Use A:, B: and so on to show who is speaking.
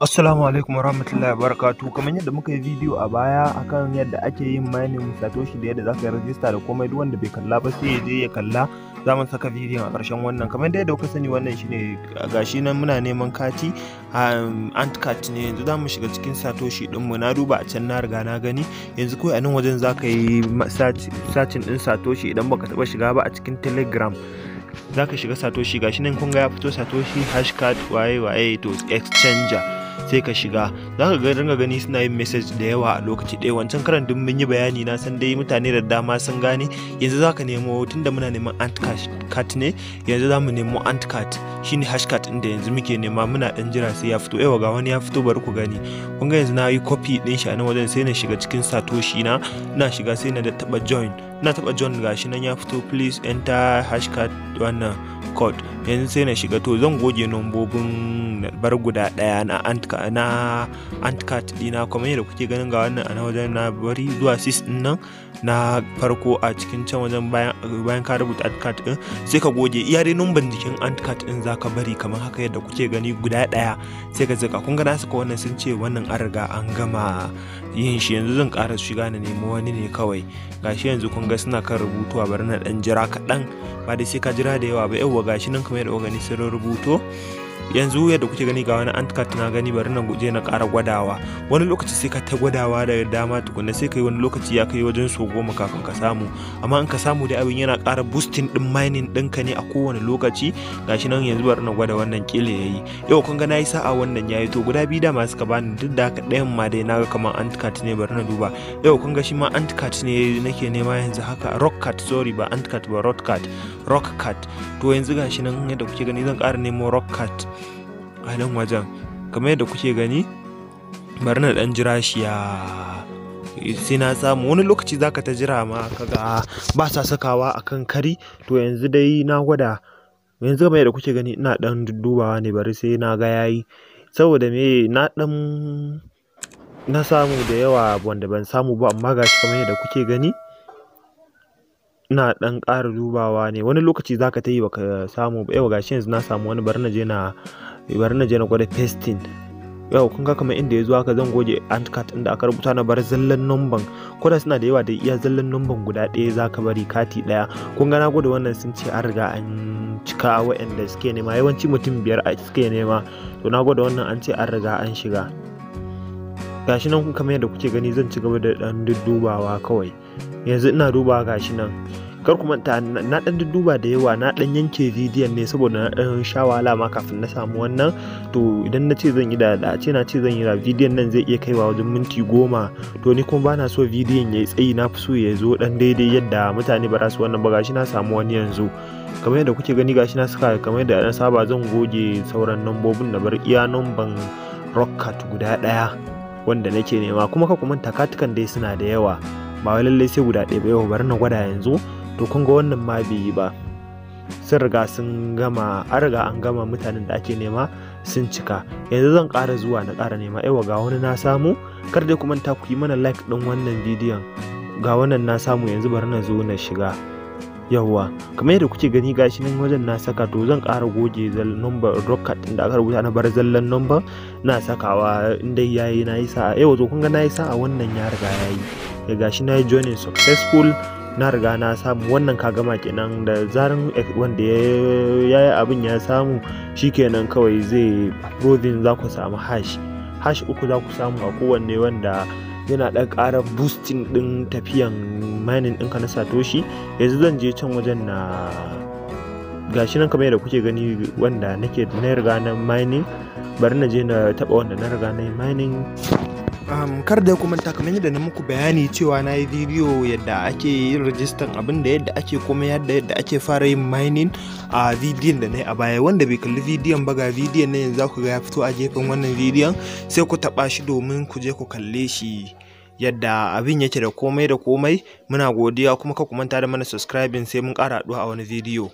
A: Assalamu alaikum warahmatullahi wabarakatuh. Kamar yadda muka yi bidiyo a baya akan yadda ake yin mining Satoshi da yadda zaka yi rajista da komai, duk wanda bai kalla ba sai ya je ya kalla. Za mu saka bidiyon a ƙarshen wannan. Kamar yadda kuka sani, wannan shine, gashi nan muna neman kati, Antcat ne. Yanzu za mu shiga cikin Satoshi ɗinmu. Na duba a can, na riga na gani. Yanzu kawai a nan wajen za ka yi searching ɗin Satoshi. Idan baka taɓa shiga ba a cikin Telegram, za ka shiga Satoshi. Gashi nan, kun ga ya fito, Satoshi hashcat waye waye to exchanger. Sai ka shiga, za ka ringa gani suna yin message da yawa a lokaci ɗaya. Wancan karan duk mun yi bayani, na san dai mutane da dama sun gane. Yanzu za ka nemo, tunda muna neman Antcat ne, yanzu za mu nemo Antcat, shine hashcat ɗin da yanzu muke nema. Muna ɗan jira sai ya fito. Yawa, ga wani ya fito, bari ku gani. Kun ga yanzu na yi copy ɗin shi a nan wajen, sai na shiga cikin Satoshi na. Ina shiga sai na taɓa join. Ina taɓa join, gashi nan ya fito, "Please enter hashcat wannan code." Yanzu sai na shiga. To, zan goge nombobin, bar guda ɗaya na Antcat dina. Kamar yadda kuke ganin, ga wannan a na wajen, na bari zuwa 6 din nan na farko a cikin can wajen. Bayan ka rubuta Antcat din, sai ka goge iya dai numban jikin Antcat din, zaka bari kamar haka yadda kuke gani, guda ɗaya, sai ka saka. Kun ga na saka wannan, sun ce wannan an riga an gama yin shi. Yanzu zan ƙara shiga na nemi wani ne kawai. Gashi yanzu kun ga suna kan rubutuwa, bari na ɗan jira kaɗan, ba dai sai ka jira da yawa ba. Yauwa, gashi nan kamar yadda kuka gani sun rubuto. Yanzu yadda kuke gani, ga wani Antcat na gani, bari na guje na ƙara gwadawa. Wani lokaci sai ka ta gwadawa da dama tukunna, sai kai wani lokaci ya kai wajen so 10 kafin ka samu. Amma in ka samu dai, abin yana ƙara boosting din mining ɗinka ne a kowane lokaci. Gashi nan, yanzu bari na gwada wannan, kila yayi. Yau kun ga nayi sa'a, wannan yayi. To, guda biyu dama suka bani, duk da haka ɗayan ma dai naga kamar Antcat ne, bari na duba. Yau kun ga shi ma Antcat ne nake nema yanzu haka, Rockcat, sorry, ba Antcat ba, Rockcat, Rockcat. To, yanzu gashi nan yadda kuke gani, zan ƙara nemo Rockcat a nan wajen kamar yadda kuke gani. Bari na ɗan jira shi ya sai na samu. Wani lokaci zaka ta jira ma kaga ba sa sakawa akan kari. To, yanzu dai na gwada. Yanzu kamar yadda kuke gani, ina ɗan duddubawa ne, bari sai na ga yayi, saboda me na ɗan na samu da yawa wanda ban samu ba. Amma gashi kamar yadda kuke gani, ina ɗan ƙara dubawa ne. Wani lokaci zaka ta yi baka samu ba. Yau gashi yanzu na samu wani, bari na je na gwada pasting. Yau kun ga kamar inda ya zo haka, zan goge Antcat inda aka rubuta, na bar zallan numban. Ko da suna da yawa da iya zallan numban guda ɗaya zaka bari, kati ɗaya. Kun ga na gwada wannan, sun ce an riga an cika waɗanda suke nema. Yawanci mutum biyar suke nema. To, na gwada wannan, an ce an riga an shiga. Gashi nan kamar yadda kuke gani, zan ci gaba da ɗan duddubawa kawai. Yanzu ina dubawa, gashi nan. Kar ku manta, na ɗan dudduba da yawa, na ɗan yanke bidiyon ne saboda na ɗan sha wahala ma kafin na samu wannan. To, idan na ce zan yi da a ce na ce zan yi da bidiyon nan, zai iya kaiwa wajen minti 10. To, ni kuma bana so bidiyon ya yi tsayi, na fi so ya zo ɗan daidai yadda mutane ba za su wannan ba. Gashi na samu wani yanzu kamar yadda kuke gani, gashi na saka kamar yadda na saba. Zan goge sauran nambobin, na bar iya namban Rockcat guda ɗaya wanda nake nema. Kuma ka manta, katukan dai suna da yawa, ba wai lallai sai guda ɗaya ba. Yau bari na gwada yanzu. To, kun ga wannan ma bai yi ba, sun riga sun gama, an riga an gama, mutanen da ake nema sun cika. Yanzu zan ƙara zuwa na ƙara nema. Yawa, ga wani na samu. Kar dai ku manta ku yi mana like ɗin wannan bidiyon. Ga wannan na samu yanzu, bari na zo na shiga. Yawwa, kamar yadda kuke gani, gashi nan wajen na saka. To, zan ƙara goge number Rockcat da aka rubuta, na bar zallan number na sakawa. In dai yayi, na yi sa'a. Yau to, kun ga na yi sa'a, wannan ya riga yayi. Ya gashi na yi joining successful, na riga na samu wannan. Ka gama kenan. Da zaran wanda ya yi abin ya samu, shikenan kawai zai approving, za ku samu hash. Hash uku za ku samu a kowanne, wanda yana ɗan ƙara boosting ɗin tafiyan mining ɗinka na Satoshi. Yanzu zan je can wajen na, gashi nan kamar yadda kuke gani, wanda nake na riga na mining. Bari na je na taɓa wanda na riga na yi mining. Kar da ku manta, kamar yadda na muku bayani cewa na yi bidiyo yadda ake yin rijistan abin da yadda ake kuma yadda ake fara yin mining a bidiyon da na yi a baya. Wanda bai kalli bidiyon ba, ga bidiyon na yanzu, za ku ga ya fito a gefen wannan bidiyon, sai ku taɓa shi domin ku je ku kalle shi yadda abin yake da komai da komai. Muna godiya, kuma ka ku manta da mana subscribing. Sai mun ƙara haɗuwa a wani bidiyo.